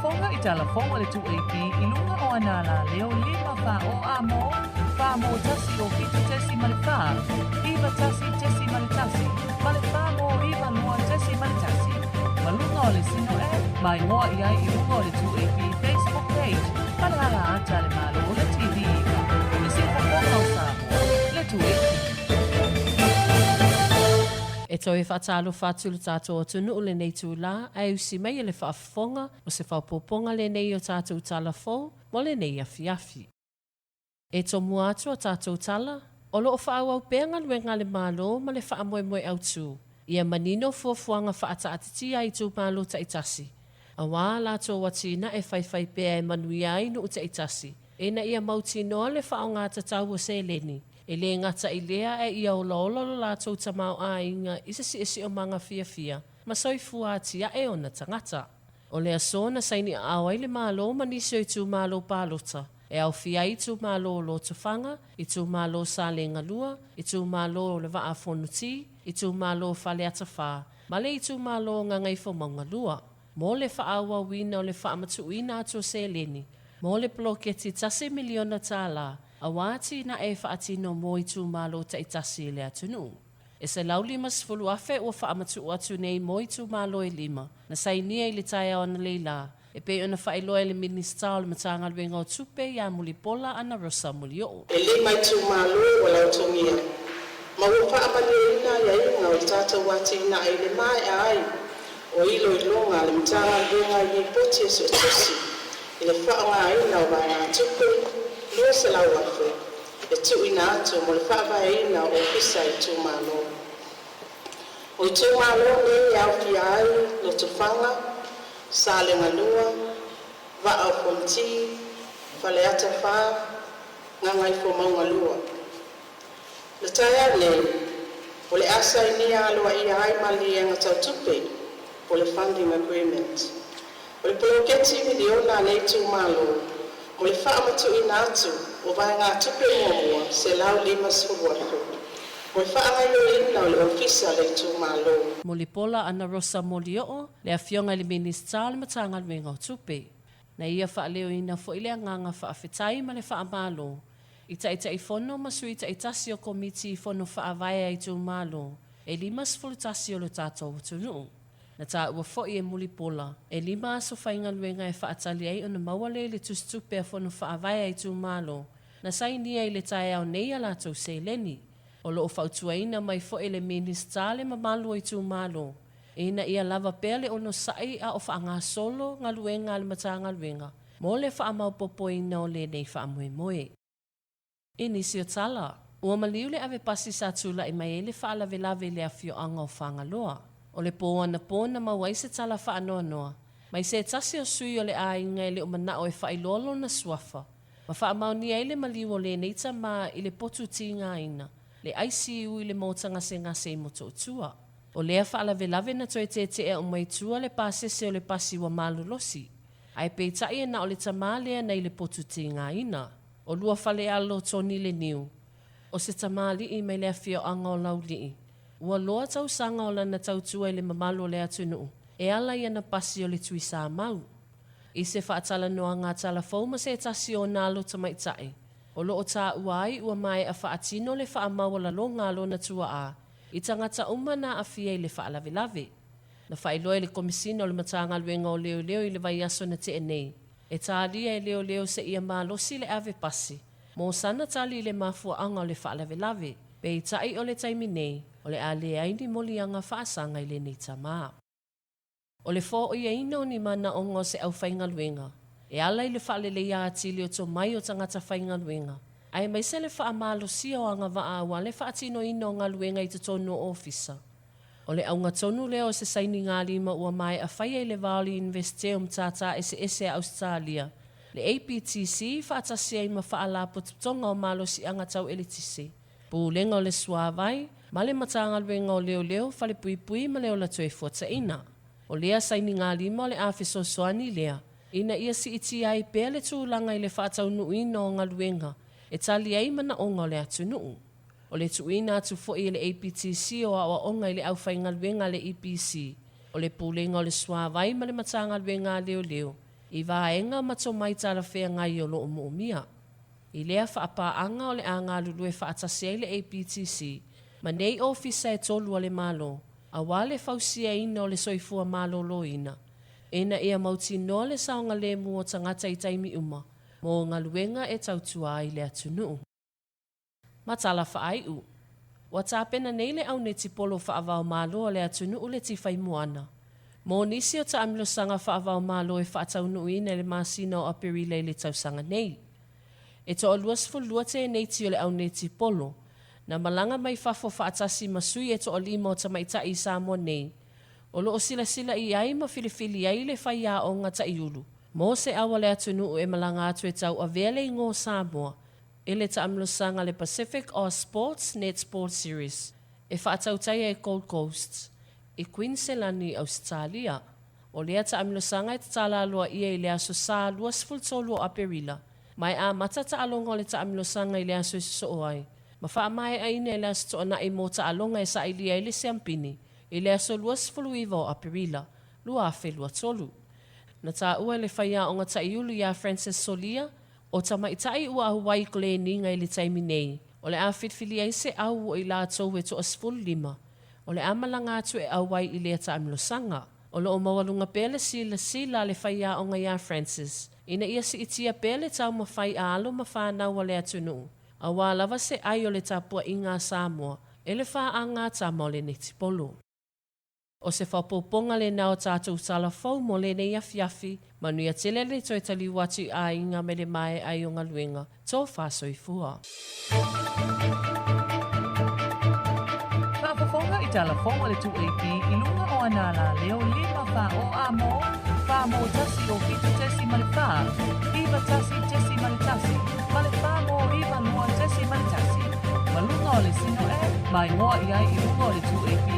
faafofoga i tala fou a le 2AP i luga o ana alaleo 5 4 o A mo, 4 mo 1 o 7.4, 9 1.1, ma le 4 mo 9 2.1. Ma luga o le Sino App, ma igoa i ai i luga o le 2AP Facebook page ma le ala ata a le Malo o le TV 9. Le siufofoga o Samoa, le 2AP. E toe faatalofa atu lo tatou atunuu lenei itulā, ae usi mai e le faafofoga, o se faaopoopoga lenei o tatou tala fou mo lenei afiafi. E tomua atu a tatou tala, o lo o faaauau pea galuega a le Malo ma le faamoemoe autu ia manino fuafuaga faataatitia a itumalo taitasi, aua a latou atinae faifaipea e manuia ai nuu taitasi, ina ia mautinoa le faaaoga tatau o seleni, e le gata i lea ae ia olaola lo latou tamaoaiga i se siosiomaga fiafia ma soifua atiae ona tagata. O le aso na saini aao ai le Malo ma nisi o itumalo palota, e aofia ai itumalo o Lotofaga, itumalo o Salega 2, itumalo o le Vaa Fonoti, itumalo o Faleata 4, ma le itumalo o Gagaifomauga 2, mo le faaauauina o le faamatuuina atu o seleni mo le poloketi $1 miliona aua atinae e faatino mo itumalo taitasi i le atunuu. E $150,000 ua faamatuu atu nei mo itumalo e 5, na sainia i le taeao analeila, e pei ona faailoa e le Minisita o le Matagaluega o Tupe ia Mulipola Anarosa Molioo. E 5 itumalo ua lautogia, ma ua faamalieina aiaiga o le tatou atinae i le maea ai o iloiloga a le Matagaluega i lipoti a suetusi i le faaaogaina o vaegatupe $200,000 e tuuina atu mo le faavaeina o ofisa i itumalo. O itumalo nei e aofia ai Lotofaga, Salega 2, Vaa o Fonoti, Faleata 4, Gagaifomauga 2. Le taeao nei, o le a sainia aloaia ai maliliega tau tupe po o le funding agreement. O le poloketi miliona a nei itumalo mo le faamatuuina atu o vaegatupe muamua $150,000 mo le faagaoioiina o le ofisa o le itumalo. Mulipola Anarosa Molioo, le Afioga i le Minisita o le Matagaluega o Tupe. Na ia faaleoina foi le agaga faafetai ma le faamalo i Taitaifono ma Sui Taitasi o Komiti i Fono Faavae a Itumalo e 51 o lo tatou atunuu. Na taua foi e Mulipola, e 5 aso faigaluega e faatali ai ona maua lea i le tusitupe a Fono Faavae a Itumalo na sainia i le taeao nei a latou seleni. O lo o fautuaina mai foi e le Minisita le mamalu o itumalo ina ia lava pea le onosai a o faagasolo galuega a le Matagaluega mo le faamaopoopoina o lenei faamoemoe. I nisi o tala, ua maliu le ave pasi sa tulai mai ai le faalavelave i le afioaga o Fagaloa. O le pō anapō na maua ai se tala faanoanoa mai se tasi o sui o le aiga e le o manao e faailoa lona suafa ma faamaonia ai le maliu o lenei tamā i le potu tigaina, le ICU i le maota gasegase i Motootua. O lea faalavelave na toe teeteea uma i tua le pasese o le pasi ua malolosi, ae peitai e na o le tamā lea na i le potu tigaina. O Luafalealo Tony Leniu, o se tamalii mai le afioaga o Laulii, ua loa tausaga o lana tautua i le mamalu o le atunuu e ala i ana pasi o le Tuisamau. I se faatalanoaga a Talafou ma se tasi o ona alo tamaitai, o lo o taua ai ua maea faatino le faamaualaloga a lona tuaa i tagata uma na aafia i le faalavelave. Na faailoa e le Komesina o le Matagaluega o Leoleo i le vaiaso na tea nei, e talia e leoleo seia malosi le ave pasi mo sana tali i le mafuaaga o le faalavelave, peitai o le taimi nei, o le a leai ni moliaga faasaga i lenei tamā. O le foaiaina o ni manaoga o se aufaigaluega e ala i le faaleleia atili o tomai o tagata faigaluega, aemaise le faamalosia o agavaa aua le faatinoina o galuega i totonu o ofisa. O le auga tonu lea o se sainigalima ua maea faia i le va o le Iunivesite o Matata Eseese a Ausetalia, le APTC, faatasi ai ma Faalapotopotoga o Malosiaga Tau Eletise, Pulega o le Suavai, ma le Matagaluega o Leoleo, Falepuipui ma le Ola Toefuataiga. O lea sainigalima o le a fesoasoani lea ina ia siitia ai pea le tulaga i le faataunuuina o galuega e tali ai manaoga o le atunuu. O le tuuina atu foi e le APTC o aoaoga i le aufaigaluega a le EPC, o le Pulega o le Suavai ma le Matagaluega a Leoleo, i vaega ma tomai talafeagai o lo o moomia. I lea faapaaga o le a galulue faatasi ai le APTC ma nei ofisa e tolu a le Malo, aua le fausiaina o le soifua maloloina, ina ia mautinoa le saogalemu o tagata i taimi uma mo galuega e tautua ai le atunuu. Ma tala faaiu. Ua tapena nei le au netipolo faava-o-Malo a le atunuu le Tifa i Moana mo nisi o taamilosaga faava-o-Malo e faataunuuina i le masina o Aperila i le tausaga nei. E toa-22 teineiti o le au netipolo na malaga mai fafo faatasi ma sui e toalima o tamaitai i Samoa nei, o loo silasila i ai ma filifili ai le faiaoga taiulu mo se au a le atunuu e malaga atu e tauavea le igoa o Samoa i le taamilosaga le Pacific Oz Sports Netball Series e faatautaia i Gold Coast i Kuiniselani i Ausetalia. O lea taamilosaga e tatala aloaia i le aso Sa 23 o Aperila, ma e amata taaloga o le taamilosaga i le aso e sosoo ai, ma faamaeaina i le aso Toanai mo taaloga e sailia ai le siampini i le aso 29 o Aperila, 2023. Na taua e le faiaoga taiulu iā Francis Solia, o tamaitai ua auai i koleniga i le taimi nei, o le a filifili ai se au o i latou e toa-15 o le a malaga atu e auai i lea taamilosaga. O lo o maualuga pea le silasila a le faiaoga iā Francis ina ia siitia pea le taumafai a alo ma fanau a le atunuu, aua lava se ai o le tapuaiga a Samoa e le faaga tama o le netipolo. O se faaopoopoga lena o tatou tala fou mo lenei afiafi, manuia tele le toe taliu atu i aiga me le maea ai o galuega, tofa soifua. Faafofoga i tala fou a le 2AP i luga o ana alaleo 5 4 o A mo, 4 mo 1 o 7.4, 9 1.1, ma le 4 mo 9 2.1. Ma luga o le Sino App, ma igoa i ai i luga o le 2AP.